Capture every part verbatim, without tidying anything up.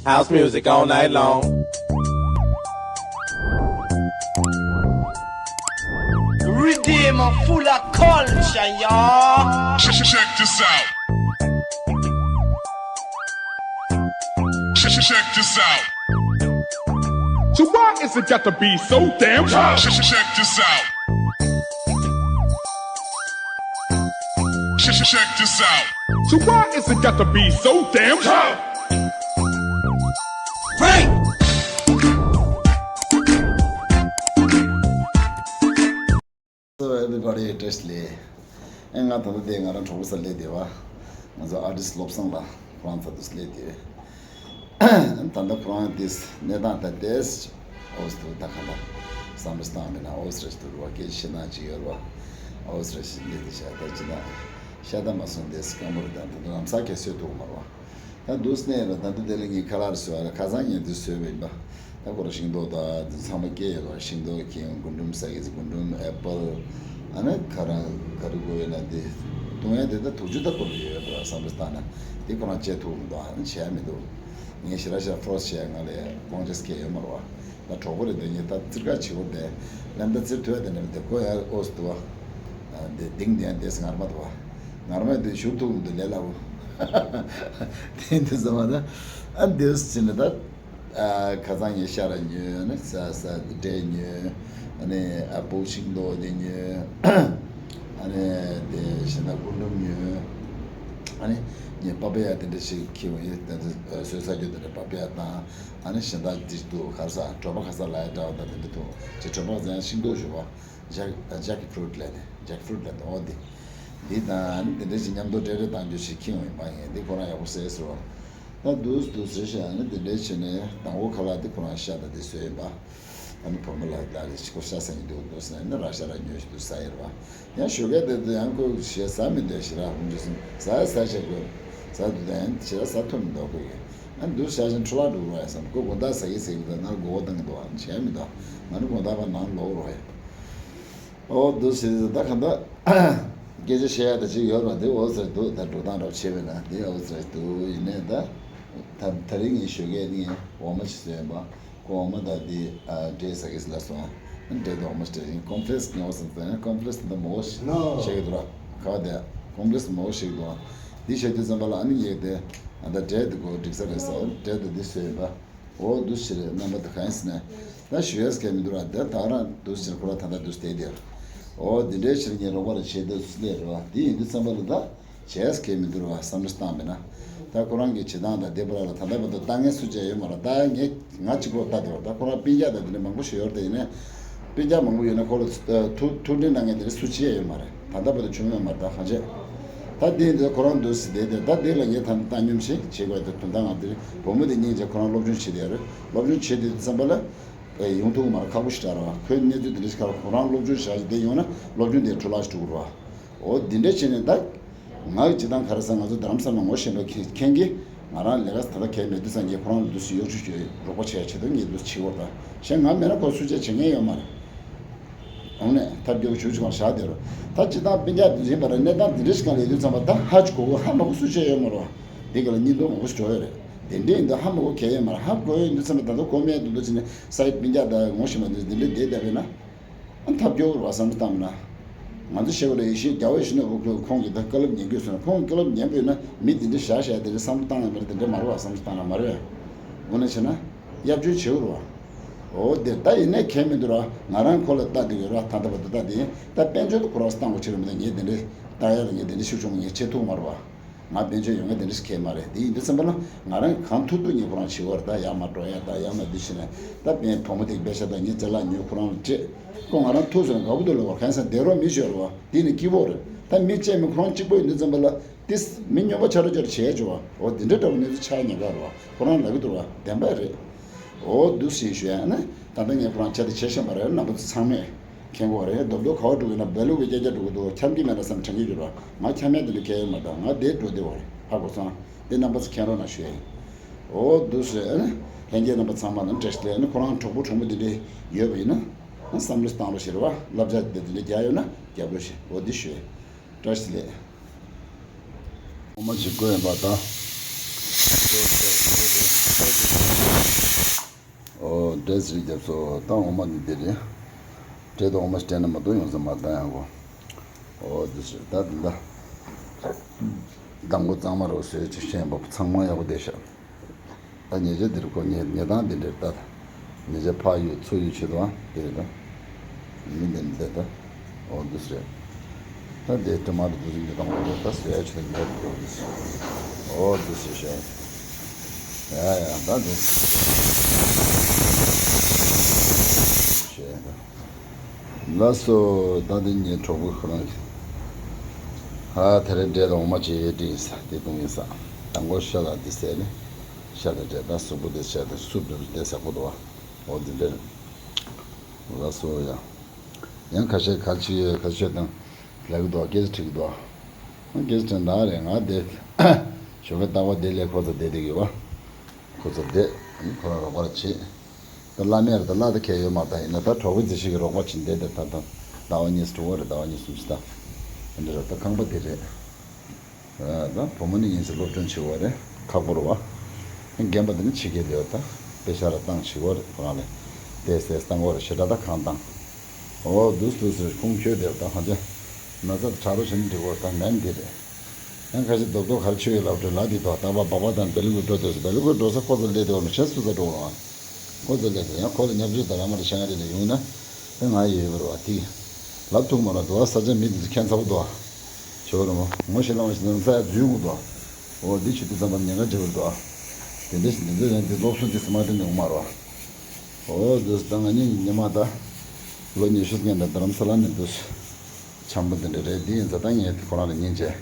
House music all night long. Redeem full of culture, y'all. Check, check this out. Check, check this out. So why is it got to be so damn tough? Check, check this out. Check, check this out. So why is it got to be so damn tough? Break! Hello everybody, བཀྲ་ཤིས་བདེ་ལེགས། ཨེ་ང་ད་ལྟ་དེ་ང་རང་གྲོགས་པོ་སར་སླེབས་བསྡད་པ། ང་ཚོ་ཨར་ཊིསི་བློ་བཟང་ལགས་ཁོ་རང་ཚ་དུས་སླེབས་བསྡད་པས། ད་ལྟ་ཁོ་རང་དེས་གནས་སྟངས་ད་ཏེས་ཨོ་སི་ཏུ་ད་ག་ད་བསམ་བློ་བཏང་མེད་ན་ཨོ་སི་རེ་ཞིག་འདུག་ར་བ། སྐད་ཆ་བཤད་སྟངས་ཅིག་ཡོད་ར་བ། ཨོ་སི་རེ་ཞིག་འདི་དེ་བཤད་ད་ཅི་ན་བཤད་ད་མ་སོང་། ཏེས་སྐམ་པོ་རེད། ད་ད་དུང་ལམ་སང་ཁྱེད་གསོད་ཐུབ་མ་ར་བ། ད་འདུག་སེ་ནས་ཡིན་ལ་ད་འདི་དེ་ལ་ངས་ཁ་ལག་བཟོས་ཨ་ལ་ཁ་སང་ངས་འདི་བཟོས་པ་ཡིན་པ། ད་ཁོ་རང་ཤིང་ཏོག་དང་འདི་ཚང་མ་སྐྱེས་ཡོད་པ། ཤིང་ཏོག་གི་རྒུན་འབྲུམ་ཟ་གི་རྒུན་འབྲུམ་ཨེ་པལ། ཨ་ནི་ཁ་རང་ག་རེ་དགོས་ཡོད་ན་འདི་བཏུང་ཡ་དེ་ད་དུག་ཆུ་ད་ཁོ་རང་ཡོད་པ་བསམ་བློ་བཏང་ན་འདི་ཁོ་རང་བཅད་ཐུབ་མི་འདུག་ཨ་ནི་བྱས་མི་འདུག་ངས་ཞེ་དྲག་ཤ་ཕོ་རོ་སི་བྱས་ང་ལས་དབང་ཆ་སྐྱེས་ཡོད་མ་རེད་བ། ད་གྲོགས་པོ་རེད་འདི་ངས་ད་ཙིར་ཁ་བྱེད་དགོས་དེ་ལན་ད་ཙིར་ཐུབ་ཡ་དེ་འདྲ་མི་འདུག་ཁོ་ཡ་ཨོ་སི་འདུག་བ། འདི་ལྡིང་ལྡིང་འདི་ངར་མ་འདུག་བ། ངར་མ་འདི་ཞུ་ཐུབ་འདུག་ལས་སླ་བོ། དེ་འདི་ཟ་བ་ད། ཨ་འདི་ཟིན་ད། ཁ་སང་ངས་ཤ་ར་ཉོས་ནི་ཟ་ཟ་འདི་འབྲས་ཉོས། ཨ་ནི་ཨ་པོ་ཤིང་ཏོག་འདི་ཉོས། ཨ་ནི་དེ་བཞིན་ད་རྒུན་འབྲུམ་ཉོས། ཨ་ནི་ངས་པ་པ་ཡ་དེ་འདྲ་ཞིག་ཁྱེར་ཡོང་ཡོད། དེ་འདྲ་བཟོས་ཚར་རྒྱུ་དེ་འདྲ་པ་པ་ཡ་དང་། ཨ་ནི་གཞན་དག་འདི་འདུག་ག་རེ་ཟ་གྲོད་པ་ག་ས་ལ་ཡ་འདྲ་བ་དང་དེ་འདྲ་འདུག་ཅེས་གྲོད་པ་ག་ས་ཡང་ཤིང་ཏོག་ཞུ་བ། ཇེག་ཇེག་ཕུ་རུ་ཊི་ལབ་ནས་ཇེག་ཕུ་རུ་ཊི་ལབ་ནས་ཨོ་འདི། འདི་དང་ཨ་ནི་འདི་འདྲ་ཞིག་མཉམ་དུ་འབྲེལ་འདྲིས་གཏང་རྒྱུ་ཞིག་ཁྱེར་ཡོང་ཡིན་པ་ཡིན། འདི་ཁོ་རང་ཡག་པོ་ཟས་ཟེར་བ། ད་འདུག་འདུག་ཟེར་ཤག་ཨ་ནི་འདི་འདྲ་བྱས་ནས་དང་པོ་ཁ་ལག་འདི་ཁོ་རང་ཤ་དང་འདི་བཟོས་ཡིན་པ། ཨ་ནི་བུ་མོ་ལགས་ལ་ལས་ཤིག་ཁོ་ཤ་ཟ་ཉིན་འདུག་འདུག་ཟེར་ནས་ཨ་ནི་ར་ཤ་ར་ཉོས་ཤིག་འདུག་ཟ་ཡིན་པ། ཡང་ཞོགས་ཀས་དེ་དུས་ཡང་ཁོས་ཞེ་ཟ་མི་འདོད་ཞེ་ར་ཧུམ་ཅི་སུམ་ཟ་ཟ་བྱེད་དགོས། ཟ་དུས་ད་ཡང་ཞེ་ར་ཟ་ཐུབ་མི་འདུག་ཁོས་ཡང་ཨ་འདུག་ཤ་ཞིང་འཕྲོ་བརླག་འགྲོ་རོགས་ཡ་བསམ་ཁོ་དགོང་དག་ཟ་གི་ཟ་གི་འདུག་ནར་མགོ་བོ་བཏང་གི་འདུག་ཨ་བྱས་མི་འདུག་ང་ནི་དགོང་དག་བར་ནང་ལོག་རོགས་ཡ། ཨོ་འདུག་ཟེར་ད་ག་འདྲ་སྐད་ཆ་བཤད་ཡ་ད་ཅིག་ཡོད་ར་དེ་ཨོ་ཟེར་འདུག་ད་འགྲོ་སྟངས་རབ་བྱས་པས་ན་དེ་ཨོ་ཟེར་འདུག་ཡིན་ནའི་ད་ད་ད་རིང་ངས་ཞོགས་ཀས་ནི་འོ་མ་ཞིག་བཟོས་ཡིན་པ། ཁོ་འོ་མ་དང་དེ་ཨ་འབྲས་ཟ་གི་ཟེར་ལབ་སོང་། འབྲས་དང་འོ་མ་སྤྲད་ཅིང་ཀོན་ཕི་ལེགས་སི་ཉོ་སོང་ཟེར་ན་ཀོན་ཕི་ལེགས་སི་འདི་མང་པོ་ཞིག་བཤད་ཀྱི་འདུག་ར། ཁ་བ་དེ་ཀོན་ཕི་ལེགས་སི་མང་པོ་བཤད་ཀྱི་འདུག་འདི་བཤད་དུས་ཙམ་པ་ལ་ཨ་ནི་ངས་དེ་ཨ་ད་འབྲས་འདི་གོ་འགྲིག་ས་རེད་ཟེར། འབྲས་དང་འདི་བཟོས་ཡིན་པ། འོ་འདུག་ཞིག་རེད། རྣམ་པ་དེ་གང་ཡིན་ཟེར་ན། ད་ཞུ་ཡས་གལ་མི་འདུག་ར། དེ་ད་རང་འདུག་ཟེར་ཁོ་ར་ད་ལྟ་འདུག་བསྡད་དེ་ར། འོ་འདི་འདྲའི་ཕྱིར་ངས་རོགས་པ་རེ་བྱེད་འདོད་སླེབས་རེད་བ། འདི་ཡིན་དུས་ཙམ་པ་ལ་ད་བྱས་གལ་མི་འདུག་ར་བསམ་བློ་བཏང་མེད་ན། ད་ཁོ་རང་གི་བྱེད་སྟངས་དང་བདེ་པོ་ར་ལ་ད་ལྟ་བར་དུ་ལྟ་མཁན་སུ་གཅིག་ཡོད་མ་རེད། ད་ངས་ང་གཅིག་པོ་ལྟ་དེ་བ། ད་ཁོ་རང་སྤུན་ཀྱག་དང་དེ་འདྲ་མང་པོ་ཞིག་ཡོད་རེད། དེ་ཡིན་ནའི་སྤུན་ཀྱག་མང་པོ་ཡོད་ན་ཁོ་ལ་ཐུགས་ཐུགས་འདྲི་གནང་མཁན་དེ་འདྲ་སུ་གཅིག་ཡོད་མ་རེད། ད་ལྟ་བར་དུ་བྱུང་ཡོད་མ་རེད། ད་གང་བྱས། ད་དེ་འདི་ཁོ་རང་འདུག་སེ་བསྡད་དེ་ད་དེ་ལ་ངས་ད་ལྟ་སྙོམས་ཞིག་བྱེད་དགོས་དེ་དོན་དག་ང་དེ་བུ་མོ་དེ་སྙིང་རྗེ་ཁོ་རང་སློབ་སྦྱོང་བྱེད་དེ་རེད། སློབ་སྦྱོང་བྱེད་དེ་ཙམ་པ་ལ་ཡོང་ཐུབ་མ་རེད། ཁག་པོ་ཞིག་རེད་བ། ཁོའི་གནས་ཚུལ་དེ་འདྲ་ཞིག་ཁར་ཁོ་རང་སློབ་སྦྱོང་བྱ་ཞིག་དེ་ཡོང་ན་སློབ་སྦྱོང་དེ་འཕྲོ་བརླག་ཞིག་འགྲོ་གི་རེད་བ། འོ་འདི་འདྲ་བྱས་ནས་ད་ང་གི་སྤྱི་བཏང་ག་རེ་ཟེར་ང་ཚོ་རྡ་རམ་ས་ལ་ངོ་ཤེས་པའི་མཁན་གྱིས་ང་རང་ལས་ཀ་ད་ལྟ་གས་མེད་དུས་ཙང་ངས་ཁོ་རང་ལ་འདུག་སེ་གཡོ་ཇུས་བྱས་རོགས་པ་བྱས་བྱེད་དུས་ངས་འདུག་སེ་བྱེད་དགོས་རེད་ད། གཞན་ང་མེད་ན་ཁོ་སུ་གཅིག་བྱེད་མཁན་ཡོད་མ་རེད། འོང་ནས་ཐབས་སྐྱོ་བོ་ཞུ་ཅིག་བཞག་དེ་རུ། ད་ཅི་ལྟར་སྤུན་ཀྱག་འདི་ཡིན་པ་རེད། གནས་སྟངས་འདི་འདྲ་ཞིག་གང་ལ་ཡོད་དུས་ཙམ་པ་ད་ཧ་ཅིག་གོ་གོ་ཧ་མ་གོ་སུ་ཆེ་ཡོད་མ་རེད་བ། འདི་ག་ལ་སྙིང་སྟོབས་མང་པོ་ཞིག་འགྲོ་ཡོད་རེད། དེ་འདྲ་ཡིན་དུས་ཧ་མ་གོ་གལ་ཡོད་མ་རེད། ཧ་གོ་ཡོད་དུས་ཙམ་པ་ད་ལྟ་གོ་མེད་དུ་འདུག་ཅི་ནས་ས་ཡི་སྤུན་ཀྱག་ད་ངོ་ཤེས་མ་འདུག་འདི་འདྲ་བསྡད་བསྡད་པས་ན། ཨ་ཐབས་སྐྱོ་བོ་རེད་བ་བསམ་བློ་བཏང་ན། ང་ཚོ་ཤེས་པ་རེད། ཡེ་ཤེས་རྒྱལ་བ་ཡེ་ཤེས་ནོར་བུ་ཁོང་གིས་ད་བཀའ་སློབ་ཉན་དགོས་ཟེར་ན་ཁོང་གི་བཀའ་སློབ་ཉན་པས་ན་མི་འདི་འདྲ་བཞག་བཞག་དེ་འདྲ་བསམ་བློ་བཏང་ཡ་མ་རེད། དེ་འདྲ་མ་རེད་བ་བསམ་བློ་བཏང་ན་མ་རེད་བས། དངོས་གནས་བྱས་ན། གཡབ་བྱུས་བྱེད་དགོས་རེད་བ། འོ་དེ་ད་ཡིན་ནའི་ཁྱད་མི་འདུག་ར། ང་རང་ཁོ་ལ་ལྟ་དེ་ཡོད་ར། ད་ལྟ་བར་དུ་ལྟ་དེ་ཡིན། ད་དཔལ་འབྱོར་དུ་ཁོ་རང་བཏང་དགོས་ཕྱིར་མི་ད་ངས་དེ་འདྲའི་ལྟ་ཡ་ལ་ངས་དེ་འདྲའི་ཤུགས་ཆུང་ངས་བྱེད་ཐུབ་མ་རེད་བ། ང་དཔལ་འབྱོར་ཡོད་ངས་དེ་འདྲ་ཞིག་ཁྱད་མ་རེད། དེ་ཡིན་དུས་ཙམ་པ་ལ་ང་རང་གང་ཐུབ་ཐུབ་ངས་ཁོ་རང་བྱེད་དགོས་རེད། ད་ཡར་མར་འགྲོ་ཡ་ད་ཡར་མར་འདི་བྱས་ནས་ད་དཔལ་བུ་མོ་དེ་པེ་ཤ་ད་ངས་ཅ་ལག་ཉོས་ཁོ་རང་ལ་སྤྲད། ཁོ་ང་རང་ཐུག་སོང་དགའ་པོ་འདུག་ལབ་བ། གང་ཡིན་ཟེར་ན་བསྡད་རོགས་མི་ཤོར་བ། དེ་ནི་སྐྱིད་པོ་རེད། ད་མི་གཅིག་མིན་ཁོ་རང་གཅིག་པོ་ཡིན་དུས་ཙམ་པ་ལ། ཏིས་མི་སྨྱོན་པ་ཆ་རོ་ཆ་རོ་བྱས་བྱུང་བ། འོ་འདི་འདྲ་འདྲ་བོ་གནས་ཚུལ་ཆགས་ཉེན་ཁ་རེད་བ། ཁོ་རང་ལབ་ཀྱི་འདུག་བ། བདེན་པ་རེད། འོ་འདུག་སེ་ཞུ་ཡ་ན་ད་ལྟ་ངས་ཁོ་རང་ཆེད་དུ་བྱས་བཞིན་པ་རེད། རྣམ་པ་ཚོ་ཚང་མས་མཁྱེན་གྱི་ཡོད་རེད། རྡོབ་རྡོབ་ག་བ་འགྲོ་གི་ན་བེ་ལུ་བེ་རྒྱ་རྒྱ་འགྲོ་གི་འདུག་འཁྱམ་གྱི་མེད་ན་བསམ་དྲན་གྱི་ཡོད་རེད་བ། ང་འཁྱམ་ཡ་དེ་འདྲ་གལ་ཡོད་མ་རེད། ང་བསྡད་འགྲོ་བདེ་བ་རེད། ཧ་གོ་སོང་། དེ་རྣམ་པ་ཚོ་མཁྱེན་རོགས་གནང་ཞུ་ཡ་ཡིན། འོ་འདུག་སེ་ཨ་ནི་ལྷན་རྒྱས་རྣམ་པ་ཚང་མ་ལ་བཀྲ་ཤིས་བདེ་ལེགས། ཨ་ནི་ཁོ་རང་གྲོགས་པོ་གྲོགས་མོ་འདི་འདྲ་ཡོད་པ་ཡིན་ན་ཨ་བསམ་བློ་བཏང་རོགས་ཞེས་རེད་བ། བསླབ་བྱ་འདི་འདི་འདྲ་རྒྱག་ཡོད་ན་རྒྱབ་སྐྱོར་ཞེས། འོ་འདི་ཞུ་ཡ་ཡིན། བཀྲ་ཤིས་བདེ་ལེགས། འོ་མ་ཅིག་བསྐོལ་ཡིན་པ་དང་། ཨོ་འདྲེས་རིགས་རྒྱབ་སོ། ད་འོ་མ་འདི་འདི་རེད། འདྲེ་དང་འོ་མ་སྤྲད་ན་མ་གཏོགས་ཡོང་ས་མ་ད་ཡང་གོ། ཨོ་འདི་ཟེར་ད་འདི་ད། མདང་དགོང་གཙང་མ་རོ་བཟོས་ཅིག་ཤེས་པ་ཚང་མ་ཡག་པོ་བསྡད་ཤག་ད་ཉེ་ཆར་འདིར་ཁོ་ཉེ་ཉེ་དང་འདི་འདྲར་ལྟ། ཉེ་ཆར་ཕ་ཡུལ་ཚུ་ཡུལ་ཆེད་དུ་ཨ་དེ་རེད་ད། མི་འདི་འདི་ད། ཨོ་འདི་ཟེར། ད་དེ་དྲི་མ་རུ་འདི་ཟིན་གྱི་དང་པོ་ད་ཟེར་ཡ་ཆེད་དུ་ཉེ་དུ་འདི་ཟེར། ཨོ་འདི་ཟེར་ཤེས། ཡ་ཡ་ད་འདི་ཟེར། ཤེས་ད། ལགས་སོ། ད་འདི་ངའི་གྲོགས་པོ་ཁོ་རང་གིས། ཧ་དེ་རིང་འབྲས་དང་འོ་མ་ཅིག་ཡོད་དྲིས་ཡིན་ས་དེ་བཏུང་ཡིན་ས། དང་པོ་ཤ་ལ་འདི་ཟས་ནི། ཤ་དང་འབྲས་ད་གཟུགས་པོ་འདི་ཤ་དང་སུབ་འདི་འདི་ཟ་ཁོ་འདུག་བ། འོ་འདི་འདྲ་རེད། ལགས་སོ་ཡ། ཡང་ཁ་ཤས་ག་ཅི་ཡོད་ག་ཅི་ཡོད་དང་། ལབ་ཀྱི་འདུག་སྐད་ཆ་དྲི་གི་འདུག་སྐད་ཆ་དྲི་ན་རེད་ང་དེ། ཞོགས་ཀས་རྟག་པར་དེ་ལས་ཁོ་ཚོ་བསྡད་བསྡད་ཀྱི་ཡོད་པ། ཁོ་ཚོ་བསྡད། ཁོ་རང་རོགས་པ་བྱེད། ད་བླ་མས་རེད་ད་བླ་ད་གལ་ཡོད་མ་རེད་ད་ཡིན་ན་ད་གྲོགས་པོའི་རྩིས་ཤིག་གི་རོགས་པ་བྱེད་བསྡད་དེ་ད་ད། ཟླ་བ་གཉིས་སུ་དྲུག་པ་རེད་ཟླ་བ་གཉིས་སུམ་ཅུ་ད། འདི་འདྲ་རེད་ད་ཁང་པ་དེ་རེད། ད་བུ་མོ་ནི་ཡིན་ཟེར་སློབ་སྦྱོང་བྱེད་དགོས་རེད་ཁག་པོ་རེད་བ། རྒན་པ་དེ་ནི་ཕྱི་རྒྱལ་ལ་ཡོད་ད། དཔེ་ཆ་ར་བཏང་བྱེད་དགོས་རེད་ཁོ་རང་ལས། དེ་ཟས་བཏང་དགོས་རེད་ཞེ་དྲག་ད་གང་བཏང་། ཨོ་འདུག་འདུག་ཟེར་ཁུངས་འཁྱོལ་བསྡད་ད་ཧ་ཅང་། ན་ཚ་དྲག་རུ་བྱེད་ནི་འགྲིག་གོ་ད་མེད་འདི་རེད། ཡང་ཁ་ཤས་རྡོག་རྡོག་གར་ཆུ་ཡོད་ལབ་འགྲོ་ལ་འདི་དོ་ད་བ་སྦག་སྦག་དང་བེ་ལི་ཀུ་འགྲོ་འདོད་སོ་བེ་ལི་ཀུ་འགྲོ་ས་ཁོ་ཚོ་སླེབས་འདོད་མི་ཤེས་སུ་ཚ་འགྲོ་རོགས་ཨ། ཁོ་ཚོ་སླེབས་འདོད་ཡང་ཁོ་ལ་ཉབ་ཆུ་དང་ར་མ་ར་ཤང་རེ་ལ་ཡོང་ན་ཨེ་ང་ཡོད་བར་བ་དེ་ལབ་ཐུག་མ་ར་འདུག་ཨ་ས་ཆ་མི་འདི་ཚོ་ཁྱད་མཚར་པོ་འདུག་ཨ། ཞོ་རུ་མོ་ངོ་ཤེས་ལ་མ་ཤེས་ན་ས་ཡ་འཛུལ་འགུ་འདུག་ཨ། འོ་འདི་ཆུ་དུས་ཙམ་པ་ཉེན་ཁ་ཆེ་བར་འདུག་ཨ། དེ་འདྲ་ཞིག་འདི་ཚོ་ཡང་འདི་སློབ་གསོ་འདི་སི་མ་ཏི་ནས་འོང་མ་ར་བ། ཨོ་འདི་ད་ང་གཉིས་ཉི་མ་ད་ལོ་ཉི་ཤུ་ཙམ་ད་རྡ་རམ་ས་ལ་ནས་འདུག་སེ། འཆམ་པོ་འདི་འདྲ་རེད་འདི་ཡིན་ཙང་ད་ངས་ཁོ་རང་ལ་ཉན་བྱས།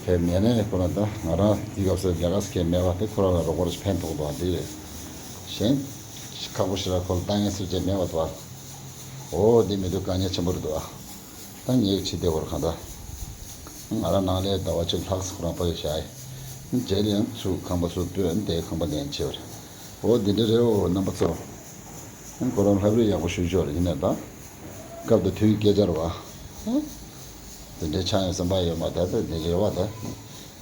ཁས་མེད་ནས་ཁོ་རང་ད་ང་རང་འདི་སྐབས་སུ་རྒྱ་གར་སུ་ཁས་མེད་པ་དེ་ཁོ་རང་ལ་རོགས་པར་ཕན་ཐོགས་འདུག་འདི་རེད། གཞན། ཁག་པོ་ཞིག་ལ་ཁོ་ལ་ལྟ་ངན་སུ་བྱས་མེད་པ་འདུག་ཨོ་འདི་མི་འདུག་དཀའ་ངལ་ཆེན་པོ་རེད་འདུག་ཨ། ད་ངས་བྱེད་བདེ་བར་གང་ལྟར། ང་རང་ནང་ལས་ཟླ་བ་གཅིག་ལྷག་ཙམ་ཁོ་རང་ཕ་གི་བཞག་ཡིན། རྗེས་ལ་ཡང་ཚུར་ཁང་པ་ཚུར་སྤོས་ཡིན་དེ་ཁང་པ་ལེན་བྱེད་པར། འོ་འདི་འདྲ་རེད་འོ་རྣམ་པ་ཚོ། ཁོ་རང་ལྷ་བྲིས་ཡག་པོ་ཞུ་ཆོག་རེད་ཡིན་ན་ད། སྐབས་དང་དུས་ཀྱི་སྐད་ཆ་རེད་བ། དེ་འདྲའི་ཆགས་ཡོང་བསམ་པ་ཡོད་མ་ད་ད་དེ་རེད་བ་ད།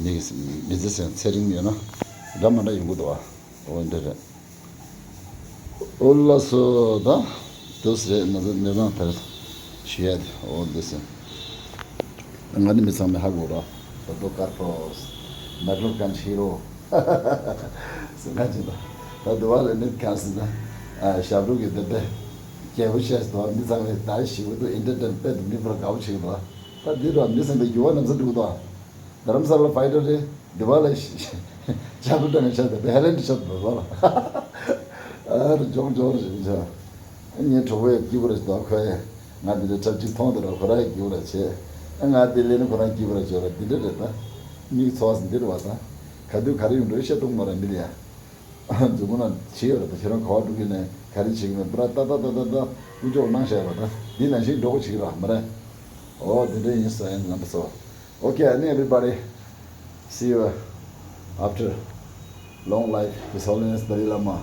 མི་གི་མི་ཚེ་ཟེར་ཚེ་རིང་ཡོད་ན། འདྲ་མ་འདྲ་ཡོང་གི་འདུག་བ། འོ་འདི་རེད། ཨོ་ལགས་སོ་ད། འདུག་སེ་རེད་ན་ཚ་གནས་སྟངས་དེར་ཞུ་ཡ་དེ་ཨོ་འདུག་སེ། ང་ནི་མི་ཚང་མས་ཧ་གོ་ར། ད་དོ་དཀར་པོ། མེག་ལོར་གན་ཧི་རོ། སེ་ང་ཅི་ད། ད་དུ་བ་ལ་ནི་གང་སེ་ད། ཨ་ཞབས་བྲོ་གི་དེ་དེ། རྒྱལ་པོ་ཤེས་སུ་དོ་མི་ཚང་མས་ད་ཞི་བོ་དུ་ཨིན་ཏར་ཏེན་མེན་ཊི་མི་བར་དགའ་བོ་བྱེད་གི་དོ། ད་འདི་ར་མི་ཚང་མས་འགྱུར་བ་ནམ་ས་འགྲོ་གི་དོ། རྡ་རམ་ས་ལ་ཕའི་ཊར་རེད། འདི་བ་ལ་ཇ་ཕུ་ཏ་ནས་ཆ་དེ་བེ་ཧ་ལན་དུ་ཆ་དེ་བ་ལ། ཨ་རུ་ཇོག་ཇོག་རེ་བཞིན་ཆ། ངའི་གྲོགས་པོ་ཡ་སྐྱིད་པོ་རེ་ཞིག་འདུག་ཁོ་ཡ། ང་འདི་འདྲ་ཆབས་ཅིག་མཐོང་དེ་ར་ཁོ་ར་ཡ་སྐྱིད་པོ་རེ་བྱེད། ཨ་ང་དེ་ལས་ནི་ཁོ་རང་སྐྱིད་པོ་རེ་བྱེད་ར་འདི་འདྲ་རེད་ད། མིག་ཚོ་བ་སི་འདི་རུ་བ་ད། ག་དུས་ག་རེ་ཡོང་འགྲོ་ཤེས་ཐུབ་མ་ར་མི་ལ་ཡ། མཛུབ་མོ་ན་བྱེད་ཡོད་ར་ད་ཁྱེད་རང་ག་བ་འགྲོ་གི་ནས་ག་རེ་བྱེད་གི་མེད་པ་ར་ད་ད་ད་ད་ད་ཀུ་ཅོག་གནང་བྱས་པ་ད་འདི་ནང་བཞིན་འགྲོ་གི་བྱེད་གི་ར་མ་ར། ཨོ་འདི་འདྲ་ཡིན་ས་ཡིན་རྣམ་པ་ཚོ། Okay, and everybody, see you after long life, His Holiness Dalai Lama.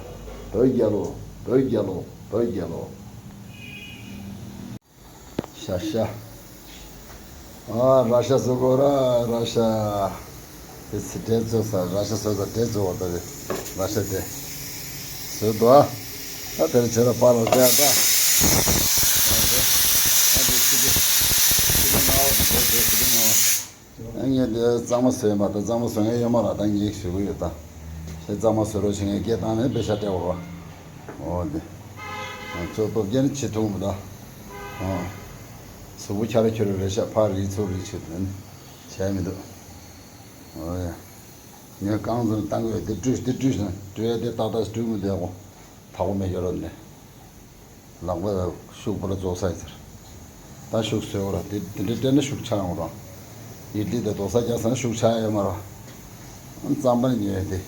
བོད་རྒྱལ་ལོ། བོད་རྒྱལ་ལོ། བོད་རྒྱལ་ལོ། ཤ་ཤ། ཨ་ར་ཤ་བཟོ་དགོས་ར་ར་ཤ། དེ་ཚེ་འབྲས་བཙོས་ས་ར་ཤ་བཟོས་ས་འབྲས་བཙོས་བ་ད་རེད། ར་ཤ་དེ། བཟོས་འདུག་ཨ། ད་དེར་བྱེད་ལ་པ་ལ་བསྡད་ད། ཨ་དེ་ཨ་དེ་ཤི་དེ། ཤི་དེ་ང་བ་དེ་བཟོས་དེ་ཤི་དེ་ང་བ། ངས་འདི་གཙང་མ་བཟོས་མ་ད་གཙང་མ་བཟོ་མཁན་ཡོད་མ་ར་ད་ངས་ཞུ་གི་ཡོད་ད། ཞེ་གཙང་མ་བཟོ་རོགས་བྱེད་མཁན་སྐད་བཏང་ནས་དཔེ་ཆ་སྤྲད་འོ་ར། འོ་འདི། ཨ་ཚོ་སྟོབས་རྒྱལ་ནི་བྱེད་ཐུབ་མི་ད། ཨ། གཟུགས་པོ་འཁྱར་འཁྱོར་རེད་ཤག་ཕར་རིལ་ཚུར་རིལ་བྱེད་དུ་ནི་བྱས་མི་འདུག་འོ་ཡ། ངས་རྐང་འཛིན་བཏང་གི་ཡོད་འདི་བཀྲུས་འདི་བཀྲུས་ན་བཀྲུས་ཡ་འདི་ཏག་ཏག་བཀྲུས་མི་འདུག་ཡ་གོ། ཐག་པ་མེད་ཡོད་ར་ནི། ལག་པ་ཤུགས་པོ་ལ་རྫོགས་ས་ཡིན་ཟེར། ད་ཤུགས་སོས་བ་ར་དེ་དེ་འདྲ་སྤྲད་ན་ཤུགས་ཆག་ཡོང་ར། ཡིད་ལི་དང་རྡོག་ས་རྒྱག་ས་ན་ཤུགས་ཆག་ཡོད་མ་ར། རྩམ་པ་ནི་ཉོས་ཏེ།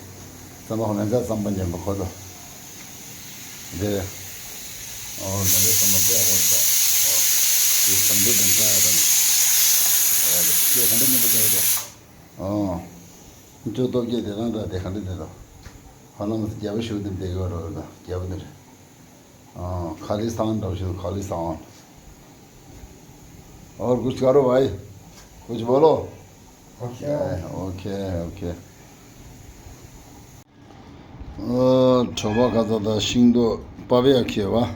རྩམ་པ་ཧོ་ནན་ཅག་རྩམ་པ་ཉོས་པ་ཁོ་ཚོ། འདི། ཨོ་ནན་ཅག་རྩམ་པ་དཔེ་ཡག་པོ་རེད། ཨོ། དེ་ཆམ་དུ་དང་ཆག་ཡ་དང་། ཨོ་དེ་ཁྱོད་ག་འདྲ་སྙན་པོ་རྒྱག་གི་འདུག་ཨོ། ཁྱོད་སྟོབས་རྒྱལ་དེ་རང་འདྲ་དེ་ག་འདྲ་དེ་དང་། ཧ་ལམ་རྒྱལ་པོ་ཞུགས་དེ་འདེགས་ཡོད་རོགས་དང་རྒྱལ་པོ་དེ་རེད། हाँ, खालिस्तान रहो, खालिस्तान। और कुछ करो भाई, कुछ बोलो। Okay. Okay, okay. ཨོ། གྲོ་པ་ཁ་ཚ་དང་ཤིང་ཏོག་པ་པི་ཡ་ཁེལ་བ།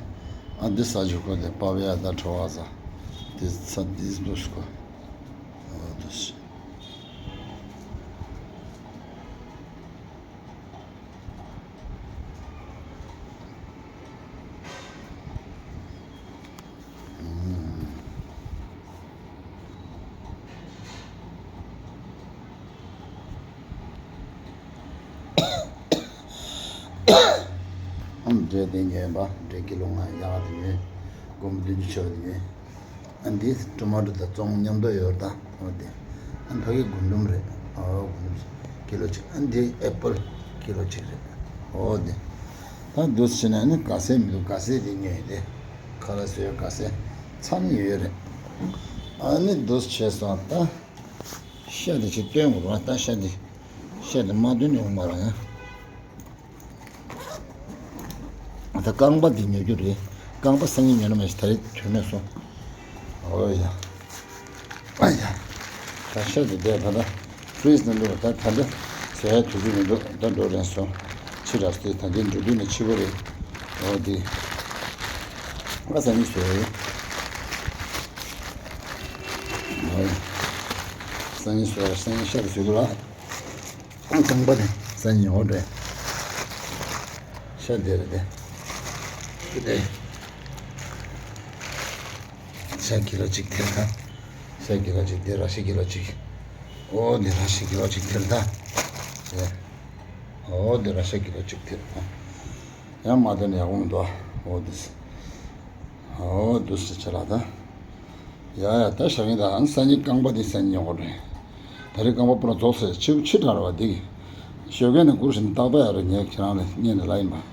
ཨ་འདི་ཟ་རྒྱུ་ཁོ་དེ་པ་པི་ཡ་དང་གྲོ་པ་ཟ། དེ་ཚ་དེ་འདུག་སྐོ། ཨོ་འདུག་སེ། ཨམ་འབྲས་དེ་ཉོས་པ་འབྲས་ཀི་ལོ་ལྔ་ཡག་དེ་ཉོས། སྒོར་མོ་བདུན་ཅུ་ཆོག་དེ་ཉོས། ཨ་འདི་ཊོ་མ་ཊོ་དང་བཙོང་མཉམ་དུ་ཡོད་ད། འོ་དེ་ཨ་ཕ་གི་རྒུན་འབྲུམ་རེད། ཨོ་རྒུན་འབྲུམ་ཀི་ལོ་གཅིག་ཨ་འདི་ཨེ་པལ་ཀི་ལོ་གཅིག་རེད། འོ་དེ་ད་འདུག་སེ་བྱས་ནས་ཨ་ནི་ག་ཟེ་མི་འདུག་ག་ཟེ་དེ་ཉོས་དེ། ཁ་ལག་བཟོ་ཡ་ག་ཟེ་ཚ་ནི་ཡོད་རེད། ཨ་ནི་འདུག་སེ་བྱས་སོང་ད། ཤ་དེ་ཅིག་བཏོན་དགོས་རེད་ད། ཤ་དེ་ཤ་དེ་མ་བཏོན་ནས་འོང་མ་རེད་ཡ། ད་རྐང་པ་འདི་ཉོ་རྒྱུ་རེད། རྐང་པ་སང་ཉིན་ཉོ་ན་མ་གཞི་ད་རེས་དོན་མེད་སོང་། ཨོ་ཡ། ཨ་ཡ། ད་ཤ་འདི་བསྡད་ད་ལྟ་ཕི་རིཇ་ནང་འདུག་ད་ད་ལྟ་བཟོ་ཡ་དུས་ཚོད་མི་འདུག་ད་འགྲོ་རན་སོང་། ཕྱི་དྲགས་ཏེ་ད་འདི་འགྲོ་དུས་ནས་ཕྱི་པོ་རེད། ཨོ་འདི། ང་སང་ཉིན་བཟོ་ཡ་ཡིན། ཨོ་ཡ། སང་ཉིན་བཟོ་ཡ་སང་ཉིན་ཤ་འདི་བཟོ་དགོས་ལ། རྐང་པ་དེ་ས་ཉིན་འོ་འདྲ། ཤ་དེ་རེད་དེ། དེ་ཤ་ཀི་ལོ་གཅིག་དེ་དང་། ཤ་ཀི་ལོ་གཅིག་དེ་ར་ཤ་ཀི་ལོ་གཅིག་ཨོ་དེ་ར་ཤ་ཀི་ལོ་གཅིག་དེ་རེད་ད། དེ། ཨོ་དེ་ར་ཤ་ཀི་ལོ་གཅིག་དེ་རེད་ད། ཡང་མ་དེ་ནས་ཡག་པོ་མི་འདུག་ཨོ་དེ། ཨོ་དེ་སེ་ཆ་ལ་ད། ཡ་ཡ་ད་ཞག་ཡིན་ད་ཨ་ནི་སང་ཉིན་རྐང་པ་འདི་སང་ཉིན་ཡོང་གི་རེད། ད་རེས་རྐང་པ་པུ་ར་རྫོགས་ཟེར་ཕྱི་ཕྱི་དྲགས་རེད་བ་འདི། ཞོགས་ཀས་ནས་སྒུར་བཞིན་རྟག་པ་ཡ་རེད། ངས་ཁྱེད་རང་ལ་སྔོན་ནས་ལབ་ཡིན་པ།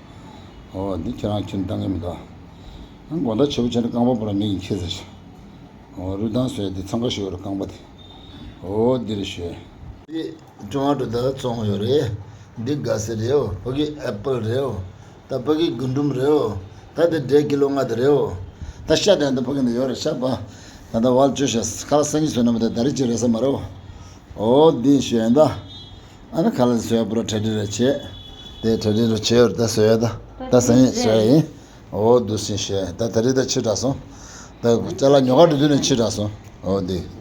ཨོ་འདི་ཁྱེད་རང་ཁྱོན་བཏང་གི་མི་འདུག་ཨ་དགོང་དག་ཕྱི་པོ་བྱས་ནས་རྐང་པ་པུ་ར་མིག་གིས་ཁྱེར་ཟེར། ཨོ་རུ་ཐང་བཟོས་འདི་འཚང་ཁ་ཤོར་རེད་རྐང་པ་འདི། ཨོ་འདི་རེད་ཞོག་འདི་ཊོ་མ་ཊོ་ད་བཙོང་ཡོད་རེད། འདི་ག་ཟེ་རེད་འོ། ཕ་གི་ཨེ་པལ་རེད་འོ། ད་ཕ་གི་རྒུན་འབྲུམ་རེད་འོ། ད་དེ་འབྲས་ཀི་ལོ་ལྔ་དེ་རེད་འོ། ད་ཤ་དེ་འདི་ཕ་གི་འདི་ཡོད་རེད་ཤ་པ། ད་ད་ཝལ་བཅོས་ཤ་ཁ་ལག་སང་ཉིན་བཟོས་ན་མི་ད་ད་རེས་ཅི་རེད་ས་མ་རེད་འོ། ཨོ་འདི་ཞོན་ད། ཨ་ནི་ཁ་ལག་བཟོས་པུ་ར་གྲ་སྒྲིག་རེ་བྱེད། དེ་གྲ་སྒྲིག་རེ་བྱེད་ཡོད་ད་བཟོས་ཡོད་ད། ད་སང་ཉིན་བཟོས་ཡིན། ཨོ་འདུག་སེ་བྱས་ད་ད་རེས་ད་ཕྱི་དྲགས་སོང་། ད་ཅ་ལག་ཉོ་ག་འགྲོ་དུས་ནས་ཕྱི་དྲགས་སོང་། ཨོ་འདི།